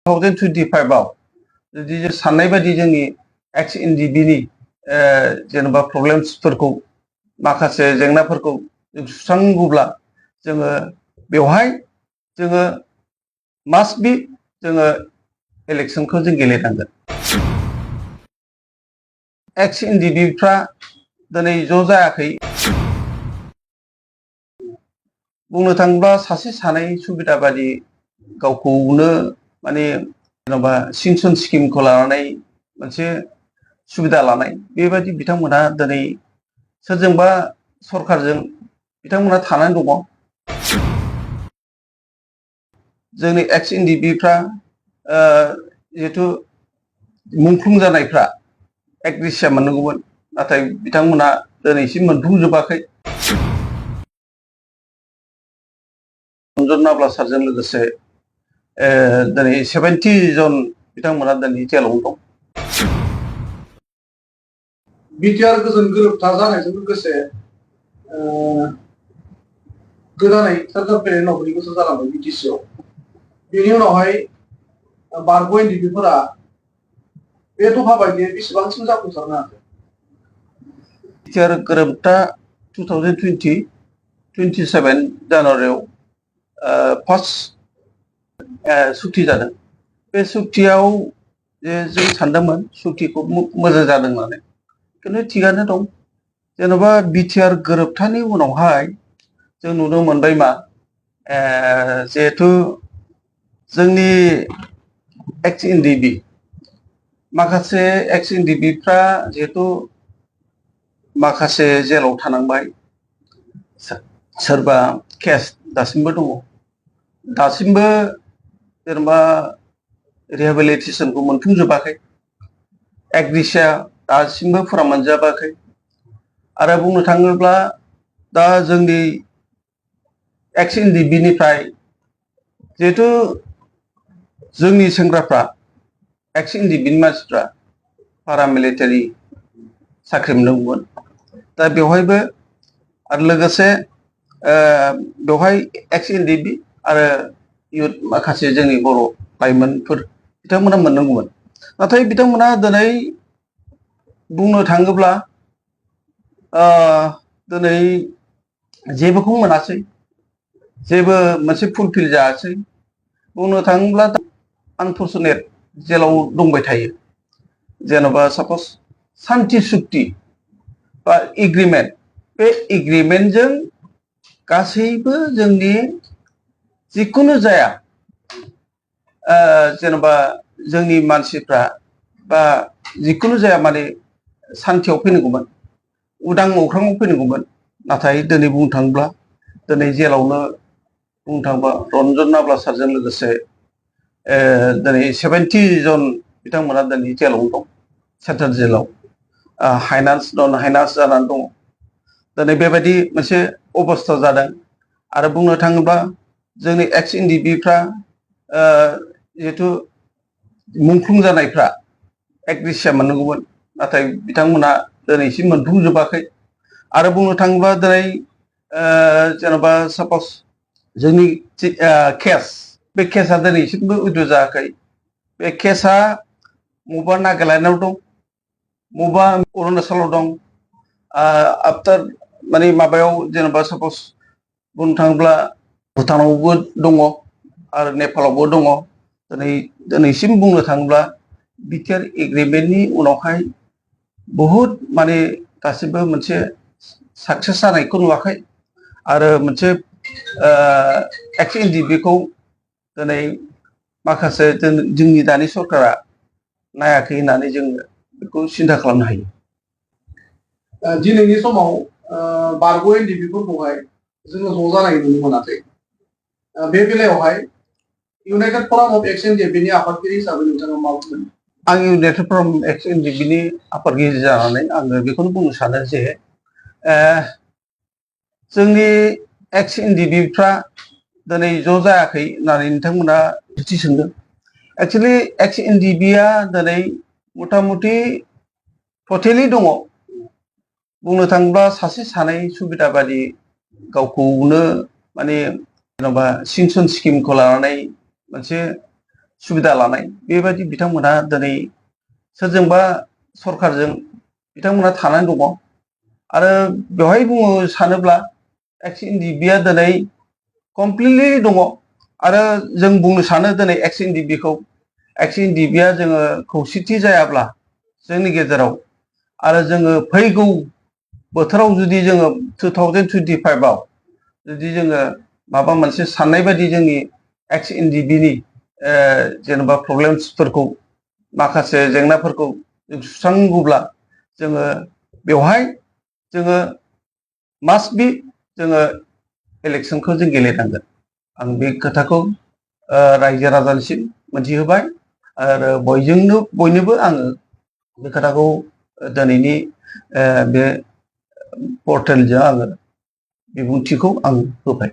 2025 आव जुदि जों साननाय बायदि जोंनि Ex-NDFB नि जेनेबा प्रब्लेम्सफोरखौ माखासे जेंनाफोरखौ जों सुस्रांगौब्ला जोङो बेवहाय जोङो मास्ट बि जोङो इलेक्सनखौ जों गेलेनांगोन। Ex-NDFB फ्रा दिनै ज' जायाखै। बुंनो थाङोब्ला सासे सानै सुबिदा बादि गावखौनो माने जेनेबा सिनसन स्किमखौ लानानै मोनसे सुबिदा लानाय बेबायदि बिथांमोना दिनै सोरजोंबा सरखारजों बिथांमोना थानानै दङ। जोंनि Ex-NDFB फ्रा जिहेथु मुंख्लं जानायफ्रा एग्रिसिया मोननांगौमोन नाथाय बिथांमोना दिनैसिम मोनफुंजोबाखै। रन्जन नाब्ला सारजों लोगोसे दिनै 70 जन बिथांमोना दिनै जेलाव दं। बिटिआर गोजोन गोरोबथा जानायजों लोगोसे गोदानै सोरखार फैनायनि उनाव 4 बोसोर जालांबाय बिटिसिआव। बेनि उनावहाय बारग' एनडिएफबिफोरा बे दफा बायदियै बेसेबांसिम जाफुंसारनो हाखो? बिटिआर गोरोबथा 2027 जानुवारियाव फार्स्ट सुक्ति जादों। बे सुक्तियाव जे जों सानदोंमोन सुक्तिखौ मोजां जादों होननानै खिन्थु थिगानो दं। जेन'बा बिटिआर गोरोबथानि उनावहाय जों नुनो मोनबाय मा जिहेथु जोंनि Ex-NDFB माखासे Ex-NDFB फ्रा जिहेतु माखासे जेलाव थानांबाय, सोरबा केस दासिमबो दङ। दासिमबो जेनेबा रिहेबिलिटेसनखौ मोनफुंजोबाखै। एग्रिसिया दासिमबो फुरा मोनजाबाखै। आरो बुंनो थाङोब्ला दा जोंनि Ex-NDFB निफ्राय जिहेतु जोंनि सेंग्राफ्रा Ex-NDFB नि मानसिफ्रा पारामिलिटारि साख्रि मोनदोंमोन। दा बेवहायबो आरो लोगोसे बेवहाय Ex-NDFB आरो इयुथ माखासे जोंनि बर' लाइमोनफोर बिथांमोना मोननांगौमोन। नाथाय बिथांमोना दिनै बुंनो थाङोब्ला दिनै जेबोखौ मोनासै, जेबो मोनसे फुलफिल जायासै। बुंनो थाङोब्ला आनफरचुनेट जेलाव दंबाय थायो। जेन'बा सापस सान्ति सुक्ति बा एग्रिमेन्ट, बे एग्रिमेन्टजों गासैबो जोंनि जिखुनु जाया जेन'बा जोंनि मानसिफ्रा बा जिखुनु जाया माने सान्तियाव फैनांगौमोन, उदां अख्राङाव फैनांगौमोन। नाथाय दिनै बुंनो थाङोब्ला दिनै जेलावनो बुंनो थाङोबा रन्जन नाब्ला सारजों लोगोसे दिनै 70 जन बिथांमोना दिनै जेलावनो दं, सेन्ट्रेल जेलाव। हाइनान्स नन हाइनान्स जानानै दङ। दिनै बेबायदि मोनसे अबस्था जादों। आरो बुंनो थाङोब्ला जोंनि Ex-NDFB फ्रा जिहेतु मुंख्लं जानायफ्रा एग्रिसिया मोननांगौमोन नाथाय बिथांमोना दिनैसिम मोनफुंजोबाखै। आरो बुंनो थाङोब्ला दिनै जेन'बा सापस जोंनि केस, बे केसआ दिनैसिमबो उइद्र' जायाखै। बे केसआ मबा नागालेण्डआव दं, मबा अरुणाचलाव दं। आफ्टार माने माबायाव जेनेबा सापस बुंनो थाङोब्ला भुटानावबो दङ आरो नेपालावबो दङ। दिनैसिम बुंनो थाङोब्ला बिटिआर एग्रिमेन्टनि उनावहाय बहुद माने गासिबो मोनसे साक्सेस जानायखौ नुवाखै। आरो मोनसे Ex-NDFB खौ दिनै माखासे जोंनि दानि सरकारा नायाखै होननानै जोङो बेखौ सिन्था खालामनो हायो। दिनैनि समाव बारग' एनडिएफबिफोरखौहाय जोङो ज' जानाय नुनो मोनाखै। बे बेलायावहाय इउनाइटेड फराम अफ Ex-NDFB नि आफादगिरि हिसाबै नोंथाङा मा बुंगोन? आं इउनाइटेड फराम Ex-NDFB नि आफादगिरि जानानै आङो बेखौनो बुंनो सानो जे जोंनि Ex-NDFB फ्रा दिनै ज' जायाखै होननानै नोंथांमोना सोंथि सोंदों। एक्सुवेलि Ex-NDFB आ दिनै मथा मथि टटेलि दङ। बुंनो थाङोब्ला सासे सानै सुबिदा बादि गावखौनो माने जेन'बा सिनसन स्किमखौ लानानै मोनसे सुबिदा लानाय बेबायदि बिथांमोनहा दिनै सोरजोंबा सरखारजों बिथांमोनहा थानानै दङ आरो बेवहाय बुंनो सानोब्ला एक्स-NDFB दिनै कमप्लिटलि दङ आरो जों बुंनो सानो दिनै एक्स-NDFB जोङो खौसेथि जायाब्ला जोंनि गेजेराव आरो जोङो फैगौ बोथोराव जुदि जोङो 2025आव जुदि जोङो माबा मोनसे साननाय बायदि जोंनि एक्स-NDFB जेनेबा प्रब्लेम्सफोरखौ माखासे जेंनाफोरखौ जों सुस्रांगौब्ला जोङो बेवहाय जोङो मास्ट बि जोङो इलेक्सनखौ जों गेलेनांगोन आं बे खोथाखौ रायजो राजानिसिम मोनथिहोबाय आरो बयनोबो आङो बे खोथाखौ दिनैनि बे पर्टेलजों आङो बिबुंथिखौ आं होबाय।